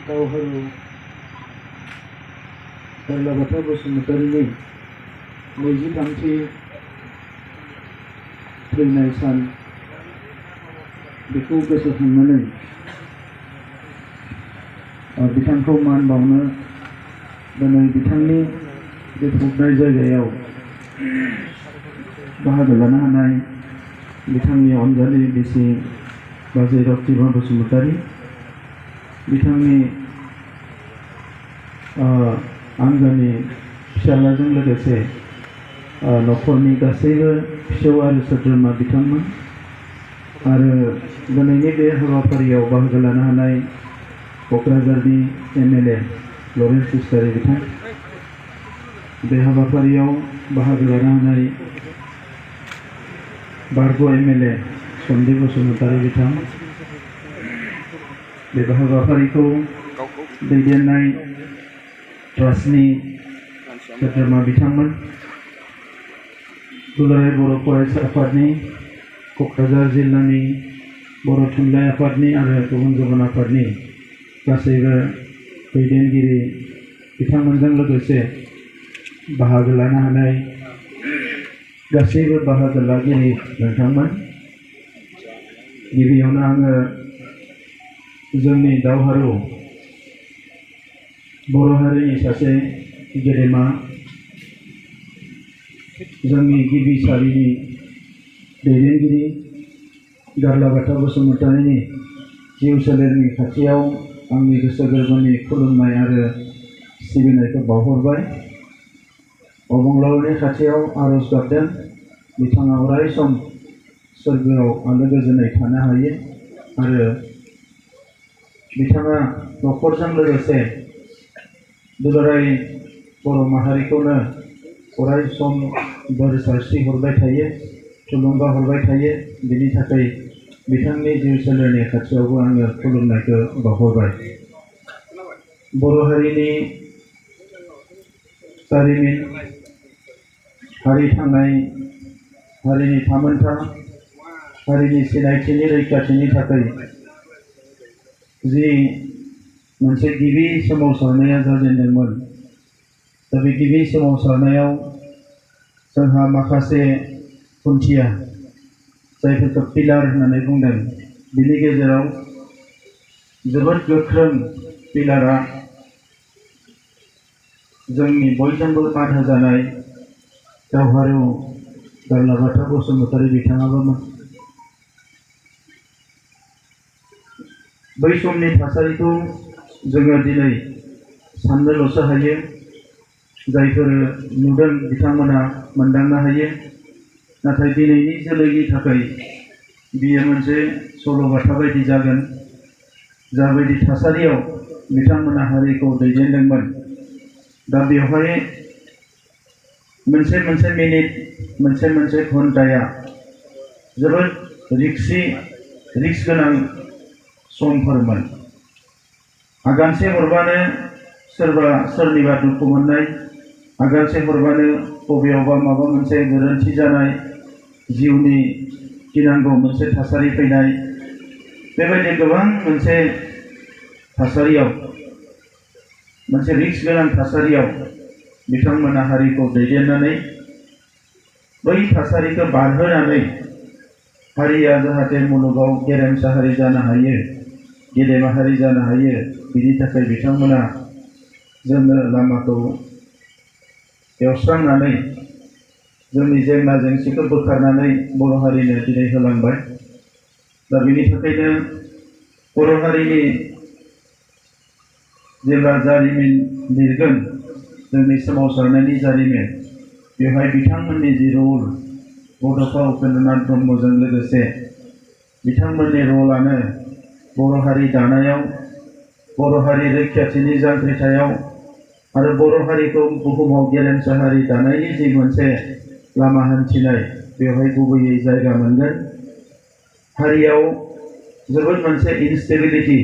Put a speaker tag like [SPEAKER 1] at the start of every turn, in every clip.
[SPEAKER 1] दावहारु गारलाबाथा बसुमतारीनि 23थि थैनाय सान बेखौ गोसोखांनानै बिथांखौ मान बावनो दिनै बिथांनि बे फबनाय जायगायाव बाहागो लानो हानाय बिथांनि अनजालि बिसि बाजै रक्तिमा बसुमतारी, बिथांनि आंगोनि फिसाज्लाजों लोगोसे न'खरनि गासैबो फिसौ आरो सोद्रोमा बिथांमोन आरो दिनैनि बे हाबाफारियाव बाहागो लानो हानाय क'क्राझारनि एमएलए लरेन्स इसलारि बिथां, बे हाबाफारियाव बाहागो लानो हानाय बारग' एमएलए सन्दिप बसुमतारी बिथां, बे हाबाफारिखौ दैदेननाय ट्रास्टनि सोद्रोमा बिथांमोन, दुलाराय बर' फरायसा आफादनि, क'क्राझार जिल्लानि बर' थुनलाइ आफादनि आरो गुबुन गुबुन आफादनि गासैबो दैदेनगिरि बिथांमोनजों लोगोसे बाहागो लानो हानाय गासैबो बाहागो लागिरि नोंथांमोन, गिबियावनो आङो जोंनि दावहारु बर' हारिनि सासे गेदेमा जोंनि गिबि सारिनि दैदेनगिरि गारलाबाथा बसुमतारीनि जिउ सोलेरनि खाथियाव आंनि गोसो गोरबोनि खुलुमनाय आरो सिबिनायखौ बावहरबाय। अबंलावरिनि खाथियाव आरज गाबदों बिथाङा अराय सम सोरगोआव आलो गोजोनै थानो हायो आरो बिथाङा न'खरजों लोगोसे दुलाराय बर' माहारिखौनो अराय सम बोर सारस्रि हरबाय थायो, थुलुंगा हरबाय थायो। बिनि थाखाय बिथांनि जिउ सोलेरनि खाथियावबो आङो खुलुमनायखौ बावहरबाय। बर' हारिनि जारिमिन, हारि थांनाय, हारिनि थामोनथा, हारिनि सिनायथिनि रैखाथिनि थाखाय जि मोनसे गिबि सोमावसारनाया जाजेनदोंमोन, दा बे गिबि सोमावसारनायाव जोंहा माखासे खुन्थिया जायफोरखौ पिलार होननानै बुंदों, बिनि गेजेराव जोबोद गोख्रों पिलारा जोंनि बयजोंबो मान होजानाय दावहारु गारलाबाथा बसुमतारी बिथाङाबोमोन। बै समनि थासारिखौ जोङो दिनै साननोल'सो हायो, जायफोर नुदों बिथांमोना मोनदांनो हायो। नाथाय दिनैनि जोलैनि थाखाय बियो मोनसे सल'बाथा बायदि जागोन, जाबायदि थासारियाव बिथांमोना हारिखौ दैदेनदोंमोन। दा बेवहाय मोनसे मोनसे मिनिट, मोनसे मोनसे घन्टाया जोबोद रिक्स गोनां समफोरमोन। आगानसे हरबानो सोरबा सोरनिबा दुखु मोननाय, आगानसे हरबानो बबेयावबा माबा मोनसे गोरोन्थि जानाय, जिउनि गिनांगौ मोनसे थासारि फैनाय, बेबायदि गोबां मोनसे थासारियाव, मोनसे रिक्स गोनां थासारियाव बिथांमोना हारिखौ दैदेननानै बै थासारिखौ बारहोनानै हारिया जाहाथे मुलुगाव गेरेमसा हारि जानो हायो, गेदेमा हारि जानो हायो, बिनि थाखाय बिथांमोना जोंनो लामाखौ एवस्रांनानै जोंनि जेंना जेंसिखौ बोखारनानै बर' हारिनो दिनै होलांबाय। दा बिनि थाखायनो बर' हारिनि जेब्ला जारिमिन लिरगोन, जोंनि सोमावसारनायनि जारिमिन, बेवहाय बिथांमोननि जि रल, बड'फा उपेन्द्रनाथ ब्रह्मजों लोगोसे बिथांमोननि रलानो बर' हारि दानायाव, बर' हारि रैखाथिनि जांख्रिथायाव आरो बर' हारिखौ बुहुमाव गेरेमसा हारि दानायनि जि मोनसे लामा हान्थिनाय, बेवहाय गुबैयै जायगा मोनगोन। हारियाव जोबोद मोनसे इनस्टेबिलिटि,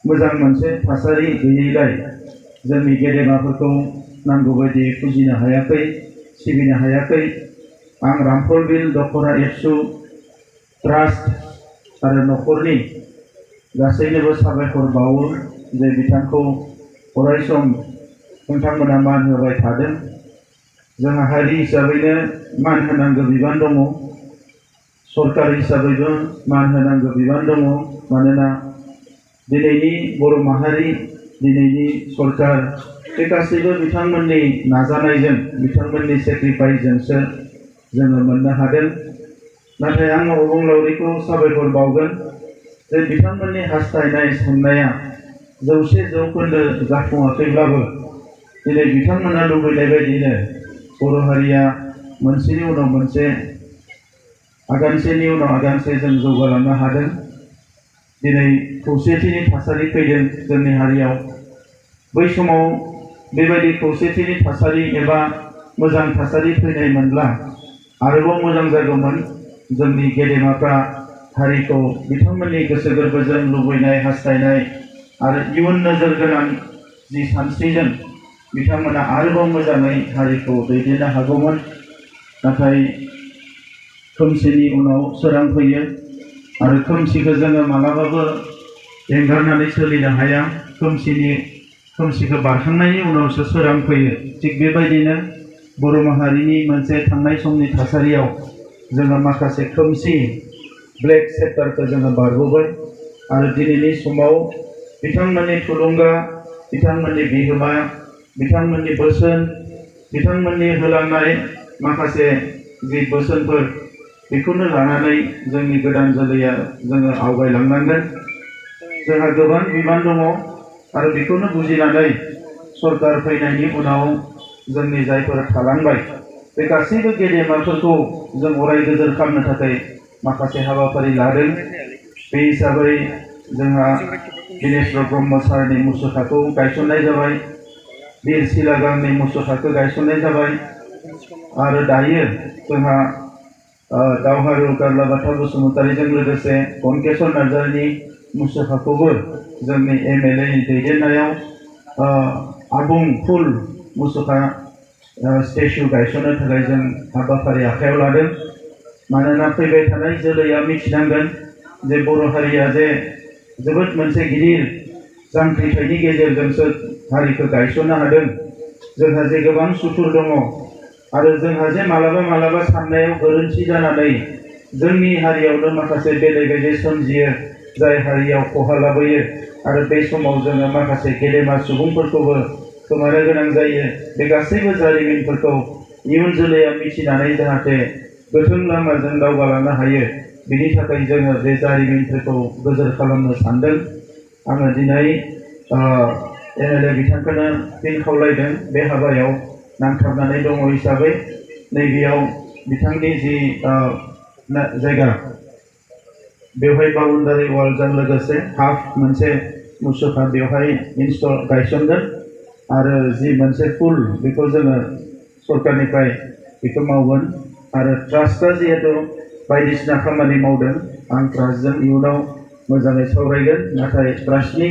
[SPEAKER 1] मोजां मोनसे थासारि गैयैलाय जोंनि गेदेमाफोरखौ नांगौ बायदि फुजिनो हायाखै, सिबिनो हायाखै। आं रामफलबिल दख'रा एबसु ट्रास्ट आरो न'खरनि गासैनोबो साबायखर बावो। जे बिथांखौ अराय सम नोंथांमोना मान होबाय थादों। जोंहा हारि हिसाबैनो मान होनांगौ बिबान दङ, सरकार हिसाबैबो मान होनांगौ बिबान दङ। मानोना दिनैनि बर' माहारि, दिनैनि सरकार बे गासैबो बिथांमोननि नाजानायजों, बिथांमोननि सेक्रिफाइसजोंसो जोङो मोननो हादों। नाथाय आं अबंलावरिखौ साबायखर बावगोन जे बिथांमोननि हास्थायनाय साननाया 100% जाफुङाखैब्लाबो दिनै बिथांमोना लुबैनाय बायदिनो बर' हारिया मोनसेनि उनाव मोनसे, आगानसेनि उनाव आगानसे जों जौगालांनो हादों। दिनै खौसेथिनि थासारि फैदों जोंनि हारियाव। बै समाव बेबायदि खौसेथिनि थासारि एबा मोजां थासारि फैनायमोनब्ला आरोबाव मोजां जागौमोन। जोंनि गेदेमाफ्रा हारिखौ बिथांमोननि गोसो गोरबोजों लुबैनाय, हास्थायनाय आरो इयुन नोजोर गोनां जि सानस्रिजों बिथांमोना आरोबाव मोजाङै हारिखौ दैदेननो हागौमोन। नाथाय खोमसिनि उनाव सोरां फैयो आरो खोमसिखौ जोङो मालाबाबो एंगारनानै सोलिनो हाया। खोमसिखौ बारखांनायनि उनावसो सोरां फैयो। थिग बेबायदिनो बर' माहारिनि मोनसे थांनाय समनि थासारियाव जोङो माखासे खोमसि ब्लेक चेप्टारखौ जोङो बारबोबाय आरो दिनैनि समाव बिथांमोननि थुलुंगा, बिथांमोननि बिहोमा, बिथांमोननि बोसोन, बिथांमोननि होलांनाय माखासे जि बोसोनफोर, बेखौनो लानानै जोंनि गोदान जोलैया जोङो आवगायलांनांगोन। जोंहा गोबां बिबान दङ आरो बेखौनो बुजिनानै सरकार फैनायनि उनाव जोंनि जायफोर थालांबाय बे गासैबो गेदेमाफोरखौ जों अराय गोजोर खालामनो थाखाय माखासे हाबाफारि लादों। बे हिसाबै जोंहा दिनेश्वर ब्रह्म सारनि मुसुखाखौ गायसननाय जाबाय, बिर सिला गांनि मुसुखाखौ गायसननाय जाबाय आरो दायो जोंहा दावहारु गारलाबाथा बसुमतारीजों लोगोसे गंकेश्वर नार्जारिनि मुसुखाखौबो जोंनि MLA नि दैदेननायाव आबुं फुल मुसुखा स्टेचु गायसननो थाखाय जों हाबाफारि आखायाव लादों। मानोना फैबाय थानाय जोलैया मिथिनांगोन जे बर' हारिया जे जोबोद मोनसे गिदिर जांख्रिथायनि गेजेरजोंसो हारिखौ गायसननो हादों। जोंहा जे गोबां सुथुर दङ आरो जोंहा जे मालाबा साननायाव गोरोन्थि जानानै जोंनि हारियावनो माखासे बेले बेजे सोमजियो, जाय हारियाव खहा लाबोयो आरो बे समाव जोङो माखासे गेदेमा सुबुंफोरखौबो खोमानो गोनां जायो। बे गासैबो जारिमिनफोरखौ इयुन जोलैया मिथिनानै जाहाथे गोथों लामाजों दावगालांनो हायो, बिनि थाखाय जोङो बे जारिमिनफोरखौ गोजोर खालामनो सानदों। आङो दिनै MLA बिथांखौनो फिन खावलायदों बे हाबायाव नांथाबनानै दङ हिसाबै नैबेयाव बिथांनि जि जायगा, बेवहाय बाउन्डारि वालजों लोगोसे हाफ मोनसे मुसुखा बेवहाय गायसनगोन आरो जि मोनसे फुल बेखौ जोङो सरकारनिफ्राय बेखौ मावगोन। आरो ट्रास्टआ जिहेतु बायदिसिना खामानि मावदों, आं ट्रास्टजों इयुनाव मोजाङै सावरायगोन। नाथाय ट्रास्टनि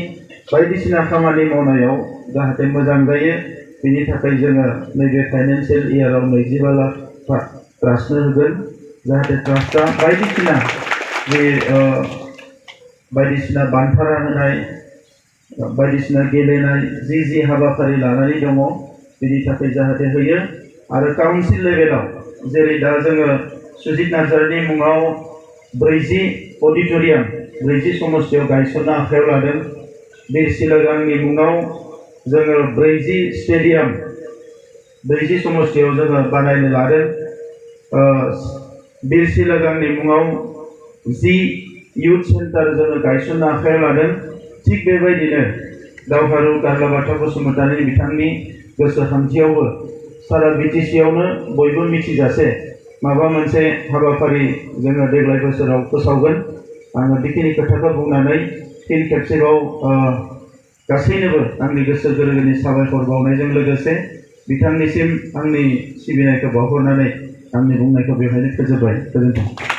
[SPEAKER 1] बायदिसिना खामानि मावनायाव जाहाथे मोजां जायो, बेनि थाखाय जोङो नैबे फाइनान्सियेल इयाराव 20 लाख ट्रास्टनो होगोन। जाहाथे ट्रास्टआ बायदिसिना जे बायदिसिना बान्था होनाय, बायदिसिना गेलेनाय जि हाबाफारि लानानै दङ, बेनि थाखाय जाहाथे होयो। आरो काउन्सिल लेभेलाव जेरै दा जोङो सुजित नार्जारिनि मुङाव 40 अडिट'रियाम 40 समस्तियाव गायसननो आखायाव लादों। बिर सिला गांनि मुङाव जोङो 40 स्टेडियाम 40 समस्तियाव जोङो बानायनो लादों। बिर सिला गांनि मुङाव 10 इयुथ सेन्टार जोङो गायसननो आखायाव लादों। थिग बेबायदिनो दावहारु गारलाबाथा बसुमतारी बिथांनि गोसोखांथियावबो सारा BTC-आवनो बयबो मिथिजासे माबा मोनसे हाबाफारि जोङो देग्लाय बोसोराव फोसावगोन। आङो बेखिनि खोथाखौ बुंनानै फिन खेबसेबाव गासैनोबो आंनि गोसो गोरबोनि साबायखर बावनायजों लोगोसे बिथांनिसिम आंनि सिबिनायखौ बावहरनानै आंनि बुंनायखौ बेवहायनो फोजोबबाय। गोजोन्थों।